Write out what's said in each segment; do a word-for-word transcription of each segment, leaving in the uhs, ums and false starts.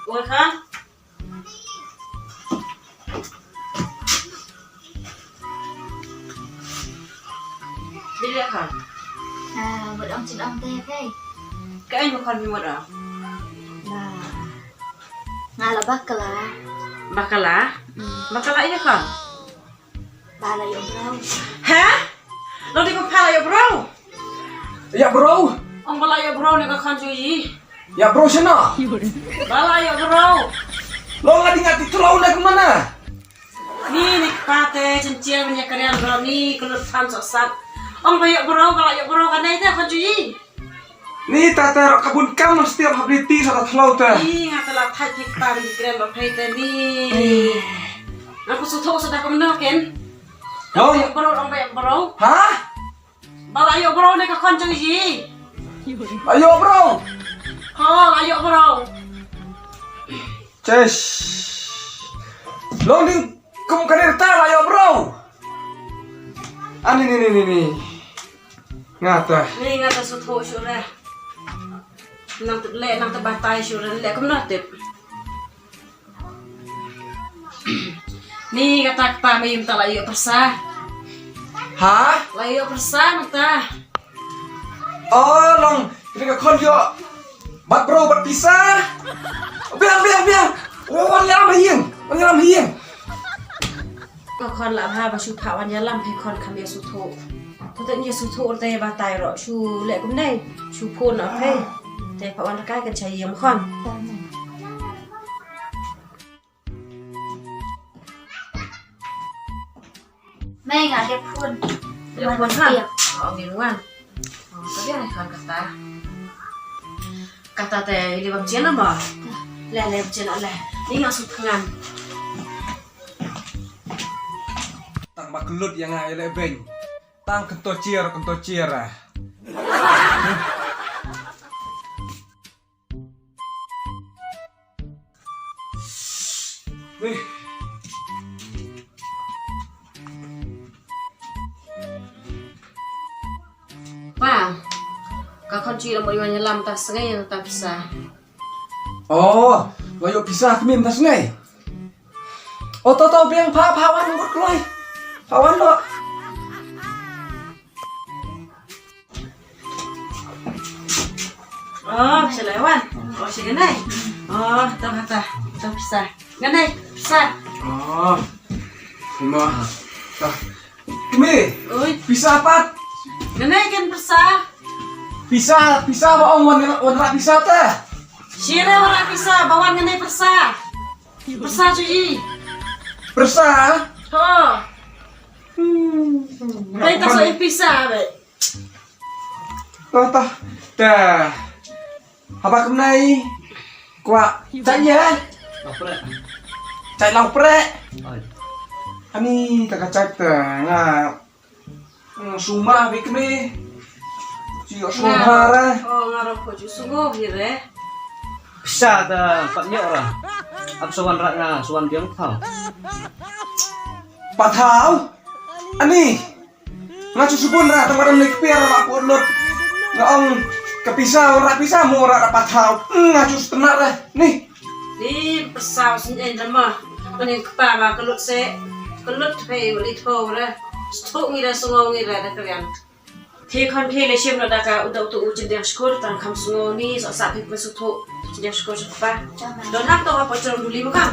Oi khon. Bili khon. Ah, mut ong chin ong te, te. Kaei ba khon phi mut ong? Ba nga la bakla. Bakla? Hmm. Bakla ïa khon? Ba la ïoh bro. Ha? Long dei ba pha la ïoh bro? Ïoh bro. Ong ba la ïoh bro ne ka khon Juji. Ïoh bro shano? Ba la ïoh bro. Long nga dei nga ti thlaw ne kumno? Ni ni kpa te chen chen ban ïa kren bro ni ka lut phan sok sat. Ong ba ïoh bro, ba la ïoh bro ka nei te khon Juji. Ni ta ta rok ka bun kam no stiap hap dei ti sa ta thlaw ta. Ni nga ta la thait ni kpa ni kren ba phai ta ni. Ni. Nga ku suthu sa da kumno ken. Long. Ong ba ïoh bro, ong ba ïoh bro. Ha? Ba la ïoh bro ne ka khon Juji. La ïoh bro. Ho, la ïoh bro. Chesh. Long ding kum ka ner ta la ïoh bro. Ani ni ni ni ni. Nga ta. Ni nga ta suthu shuh re. Nang tip le, nang tip batai shuh re. Le kumno tip. Ni kata kpa mei mynta la ïoh pyrsa. Ha? La ïoh pyrsa mynta. Oh, long, kini ka khon ïoh. Bat bro, bat pisa. Biang, biang, biang. Oh, wan ïalam ha ïing. Wan ïalam ha ïing. Ka khon la bha ba shu phah wan ïalam phi khon kham ïa suthu. Ko te ïa suthu te batai ro shu leh kumne. Shu phone na phi. Te phah wan rkai kan cha ïing khon. Mei nga dep phone. Dep phone ha? Ong ngin wan. Ong ka biang kan kata. Kata te ili bam chena ma. Le le bam chena le. Ni nga suk ngan. Tang ba klut ïa nga ïa le beng. Tang kento chier kento chier ah. Pa, ka khon chi la mo yuan lam ta sngai ta pisa. Oh, wa yo pisa kmin ta sngai. Oh, to to biang pa pa wan ngut kloi. Pa wan lo. Oh, shalai wan. Oh, shi ganai. Oh, tang hata. Tang pisa. Ganai, pisa. Oh. Kuma. Ta. Kmi. Oi. Pisa pat. Ganai kan pisa. Pisa, pisa ba ong wan wan ra pisa ta. Shira wan ra pisa, ba wan ganai pisa. Pisa chu i. Pisa. Ho. Hmm. Bai ta so i pisa bai. Tah, tah. Tah. Haba kumnai kwah chai ïa. Lau prek. Chai lau prek. Oi. Ani kaka chai ta nga. Hmm, suma bik ni. Ci suma re. Oh, nga ro ko ju sungo hi re. Pisa ta pat nyok ra. Ap sawan ra nga sawan biang thau. Pat thau. Ani. Nga chu subun ra tang wadam ne kpia ra la put lut. Nga ong ka pisa wan ra pisa mo ra da pat thau. Nga chu sutna ra ni. Ni pisa sin en da ma. Mane kpa ma ka lut se. Ka lut phe li tho ra. Stok ngi ra sngo ngi ra da krian. Te khon phe le shim na da ka u da u tu u jin diang shkur tang kham sngo ni so sa phe phe su tu jin diang shkur shkur pa. Don hak to ha po chong duli mo ka.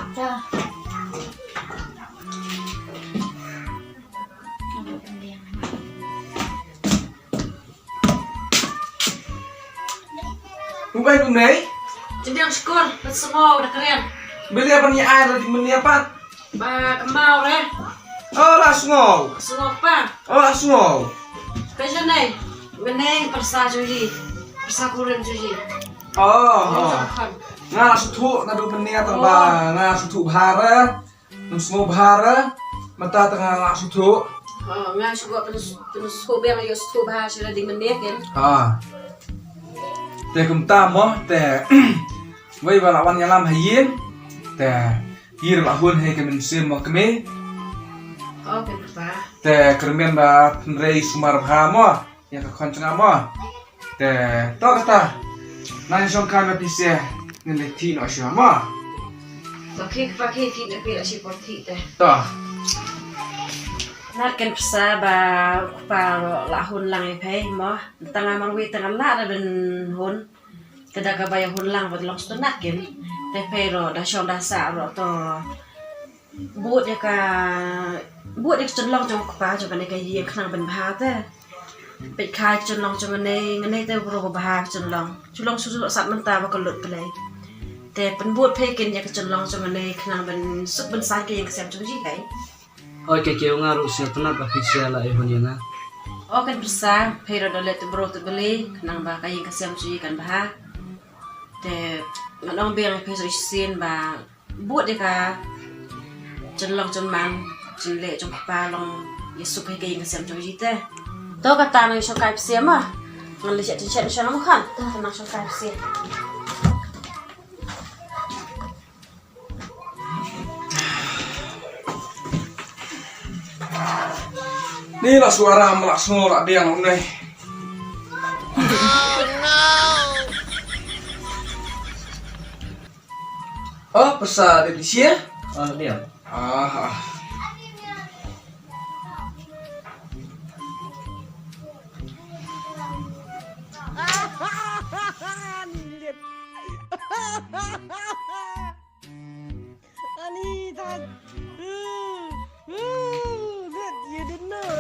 Bukai tu nei? Jendang syukur, bersama udah keren. Beli apa ni air di meni apa? Ba kemau re. Oh, la sngo. Sngo pa. Oh, la sngo. Ka jane, meneng persa juji. Persa kurim juji. Oh, oh. Nga la suthu na du meni apa ba, nga la suthu bahara. Nang sngo bha ra, mata tang nga suthu. Ha, nga shu pynsu pynsu biang ïa suthu bha shu la ding mynne ken. Ha. Te kumta mo te. Wei ba la wan ïalam ha ïing. Te ïa la hun hei ka mynsiem mo kmie. Okay, papa. Te kyrmen ba pynrei sumar bha mo. Ïa ka khon jong nga mo. Te to kata. Nang shong kan na pisa. Ngin leit noh sha mo. To khie kpa khie, khie da khie la shi por khie te. To. Nat ken psa ba u kpa ruh la hun lang ïa phi mo. Tang nga marwei tang nga lah da ban hun. Ka da kaba ïa hun lang ba long shu nat ken. Te phi ruh da shong da sah ruh to. Bud ïa ka, bud ïa ka chynlong jong u kpa jong kane ka ïing khnang ban bha te. Peit ka chynlong jong ngi, ngi te bro ba bha ka chynlong. Chynlong shu shu sat mynta ba ka lut Blei. Te pynbud phi ken ïa ka chynlong jong ngi khnang ban suk ban san ka ïing ka sem jong ngi hei. Oi, ka kiew nga ruh sngewtynnat ba phi sngewsih la ïa hun ïa nga. O ken pyrsa, phi ruh da leh te bro te beli khnang ba ka ïing ka sem jong ngi kan bha. Te ngan ong biang phi shisien ba bud ïa ka chynlong chynman, chynleh jong kpa long ïa suk ïa ka ïing ka sem jong ngi te. To kata nang shongkai pyrsa ma. Ngan leit shet shet shet nang khan. To nang shongkai pyrsa. Ni la suara ma la sngo la diang ne. Oh, pyrsa dep sia? Oh, diang. Ah. Ani, that, that you didn't know.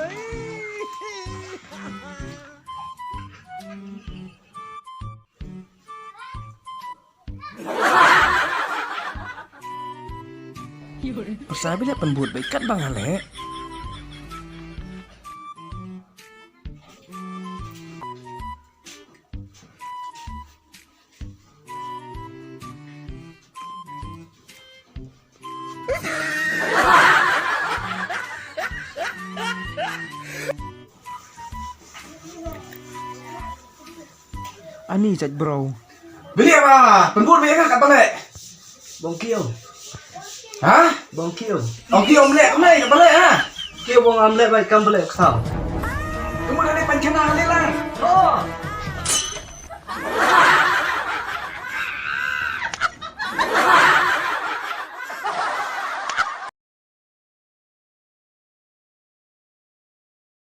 Pyrsa ba leh pynbud bad katba nga leh. Ani jait bro. Beli apa? Pynbud beli apa kat balai? Bong kiew. Ha? Bong kiew. Bong kiew mlek kemai kat balai ha? Kiew bong am lek bai kam balai kau. Kamu dah lepas kena halil lah. Oh.